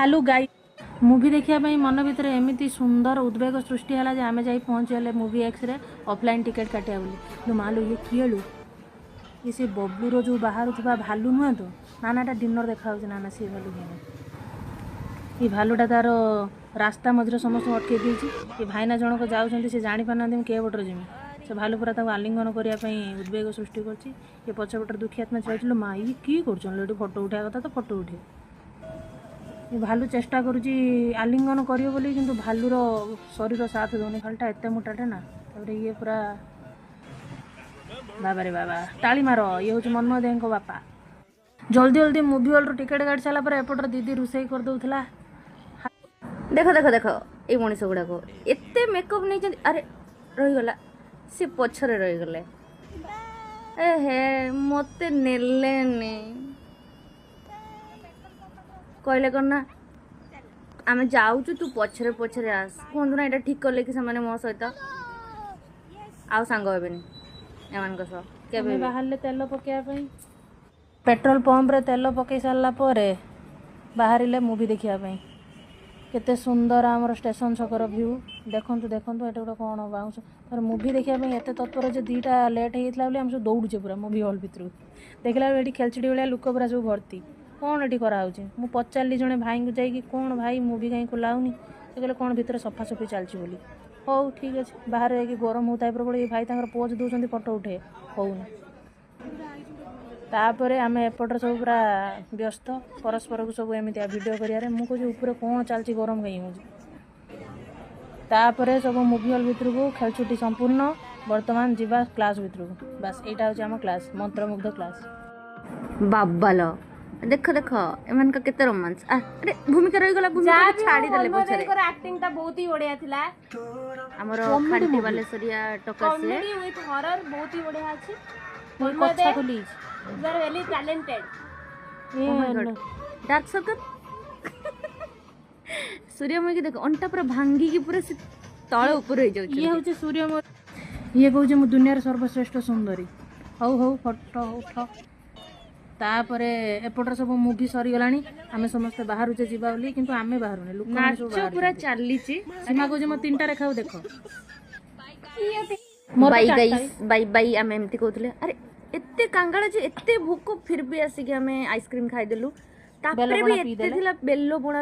Hello guys, movie ଦେଖିବା ପାଇଁ ମନ ଭିତରେ ଏମିତି ସୁନ୍ଦର ଉଦ୍ବେଗ ସୃଷ୍ଟି ହେଲା ଯେ ଆମେ ଯାଇ ପହଞ୍ଚିଗଲେ ମୁଭି ଏକ୍ସରେ ଅଫଲାଇନ୍ ଟିକେଟ୍ କାଟିବା ବୋଲି। ଲୋ ମାଲୋ, ଇଏ କିଏ ଲୋ? ଇଏ ସେ ବବଲୁର ଯେଉଁ ବାହାରୁଥିବା ଭାଲୁ ନୁହେଁ ତ? ନା ନା, ଏଟା ଡିନର ଦେଖାହେଉଛି। ନା ନା, ସେ ଭାଲୁ ନୁହେଁ। ଏ ଭାଲୁଟା ତାର ରାସ୍ତା ମଝିରେ ସମସ୍ତଙ୍କୁ ଅଟକେଇ ଦେଇଛି। ଏ ଭାଇନା ଜଣକ ଯାଉଛନ୍ତି, ସେ ଜାଣିପାରୁନାହାନ୍ତି ମୁଁ କେଉଁ ପଟରେ ଯିବି। ସେ ଭାଲୁ ପୁରା ତାକୁ ଆଲିଙ୍ଗନ କରିବା ପାଇଁ ଉଦ୍ବେଗ ସୃଷ୍ଟି କରିଛି। ଏ ପଛପଟରେ ଦୁଃଖୀ ଆତ୍ମା ଚାହୁଁଛି। ମା, ଇଏ କି କରୁଛନ୍ତି ଏଠି? ଫଟୋ ଉଠେଇବା କଥା ତ ଫଟୋ ଉଠେଇବେ। ଏ ଭାଲୁ ଚେଷ୍ଟା କରୁଛି ଆଲିଙ୍ଗନ କରିବ ବୋଲି, କିନ୍ତୁ ଭାଲୁର ଶରୀର ସାଥ ଦେଉନି। ଭାଲୁଟା ଏତେ ମୋଟାଟା ନା। ତାପରେ ଇଏ ପୁରା, ବାବାରେ ବାବା, ତାଳି ମାର। ଇଏ ହେଉଛି ମନ୍ମୟ ଦେଙ୍କ ବାପା। ଜଲ୍ଦି ଜଲ୍ଦି ମୁଭି ହଲ୍ରୁ ଟିକେଟ୍ କାଟି ସାରିଲା ପରେ ଏପଟରେ ଦିଦି ରୋଷେଇ କରିଦେଉଥିଲା। ଦେଖ ଦେଖ ଦେଖ, ଏଇ ମଣିଷ ଗୁଡ଼ାକ ଏତେ ମେକଅପ୍ ନେଇଛନ୍ତି। ଆରେ, ରହିଗଲା ସେ, ପଛରେ ରହିଗଲେ। ଏ ହେ, ମତେ ନେଲେନି। କହିଲେ କ'ଣ ନା, ଆମେ ଯାଉଛୁ, ତୁ ପଛରେ ପଛରେ ଆସ। କୁହନ୍ତୁ ନା, ଏଇଟା ଠିକ୍ କଲେ କି ସେମାନେ? ମୋ ସହିତ ଆଉ ସାଙ୍ଗ ହେବେନି ଏମାନଙ୍କ ସହ କେବେ ଆମେ ବି। ବାହାରିଲେ ତେଲ ପକେଇବା ପାଇଁ ପେଟ୍ରୋଲ ପମ୍ପରେ। ତେଲ ପକେଇ ସାରିଲା ପରେ ବାହାରିଲେ ମୁଭି ଦେଖିବା ପାଇଁ। କେତେ ସୁନ୍ଦର ଆମର ଷ୍ଟେସନ ଛକର ଭ୍ୟୁ, ଦେଖନ୍ତୁ ଦେଖନ୍ତୁ। ଏଠି ଗୋଟେ କ'ଣ ବାଉଁଶ। ତାପରେ ମୁଭି ଦେଖିବା ପାଇଁ ଏତେ ତତ୍ପର ଯେ 2ଟା ଲେଟ୍ ହେଇଯାଇଥିଲା ବୋଲି ଆମେ ସବୁ ଦୌଡ଼ୁଛେ ପୁରା ମୁଭି ହଲ୍ ଭିତରକୁ। ଦେଖିଲା ବେଳକୁ ଏଠି ଖେଳଛୁଟି ଭଳିଆ ଲୋକ ପୁରା ସବୁ ଭର୍ତ୍ତି। କ'ଣ ଏଠି କରାହେଉଛି? ମୁଁ ପଚାରିଲି ଜଣେ ଭାଇଙ୍କୁ ଯାଇକି, କ'ଣ ଭାଇ, ମୁଭି କାହିଁ ଖୋଲା ହେଉନି? ସେ କହିଲେ କ'ଣ ଭିତରେ ସଫାସଫି ଚାଲିଛି ବୋଲି। ହଉ, ଠିକ୍ ଅଛି। ବାହାରେ ଯାଇକି ଗରମ ହେଉଥାଏ ପ୍ରବଳ। ଏ ଭାଇ ତାଙ୍କର ପୋଜ୍ ଦେଉଛନ୍ତି, ଫଟୋ ଉଠେ ହେଉନି। ତାପରେ ଆମେ ଏପଟରେ ସବୁ ପୁରା ବ୍ୟସ୍ତ ପରସ୍ପରକୁ ସବୁ ଏମିତିଆ ଭିଡ଼ିଓ କରିବାରେ। ମୁଁ କହୁଛି, ଉପରେ କ'ଣ ଚାଲିଛି, ଗରମ କାହିଁ ହେଉଛି? ତାପରେ ସବୁ ମୁଭି ହଲ୍ ଭିତରକୁ, ଖେଳଛୁଟି ସମ୍ପୂର୍ଣ୍ଣ। ବର୍ତ୍ତମାନ ଯିବା କ୍ଲାସ୍ ଭିତରକୁ। ବାସ୍, ଏଇଟା ହେଉଛି ଆମ କ୍ଲାସ୍, ମନ୍ତ୍ରମୁଗ୍ଧ କ୍ଲାସ୍। ବାବାଲ, ଦେଖ ଦେଖ, ଏମାନଙ୍କ କେତେ ରୋମାନ୍ସ। ଆରେ, ଭୂମିକା ରହିଗଲା, ଭୂମିକା ଛାଡ଼ିଦେଲେ ପଛରେ। ଆକ୍ଟିଂ ଟା ବହୁତ ହି ବଢିଆ ଥିଲା। ଆମର ଖାଣ୍ଟି ବାଲେଶ୍ୱରିଆ ଟୋକା ସିଏ। କମେଡି ୱିଥ୍ ହରର ବହୁତ ହି ବଢିଆ ଅଛି। କଛା ଖୋଲିଛି। You are very talented. Dark circle Suryamayee ଦେଖ, ଅଣ୍ଟା ପୁରା ଭାଙ୍ଗିକି ପୁରା ସେ ତଳ ଉପରେ ହେଇଯାଉଛି। ଇଏ ହେଉଛି ସୂର୍ଯ୍ୟମୟ। ଇଏ କହୁଛି, ମୁଁ ଦୁନିଆର ସର୍ବଶ୍ରେଷ୍ଠ ସୁନ୍ଦରୀ। ହଉ ହଉ, ଫଟୋ ଉଠ। ତାପରେ ଏପଟରେ ସବୁ ମୁଭି ସରିଗଲାଣି। ଆମେ ସମସ୍ତେ ବାହାରୁଛେ ଯିବା ବୋଲି, କିନ୍ତୁ ଆମେ ବାହାରୁନେ, ଲୋକମାନେ ସବୁ ନାଚ ପୁରା ବାହାରୁଛନ୍ତି। ଚାଲିଛି। ସୀମା କହୁଛି, ମୋ ତିନିଟା ରେଖାକୁ ଦେଖ। ମୋର ତ ବାଇ ଚାରିଟା। ଗାଇସ୍, ବାଇ ବାଇ। ଆମେ ଏମିତି କହୁଥିଲେ। ଆରେ, ଏତେ କାଙ୍ଗାଳ ଯେ ଏତେ ଭୋକ, ଫିର ବି ଆସିକି ଆମେ ଆଇସ୍କ୍ରିମ୍ ଖାଇଦେଲୁ। ତାପରେ ବି ବେଲପଣା ଏତେ ପିଇଦେଲେ। ଥିଲା ବେଲ ପଣା।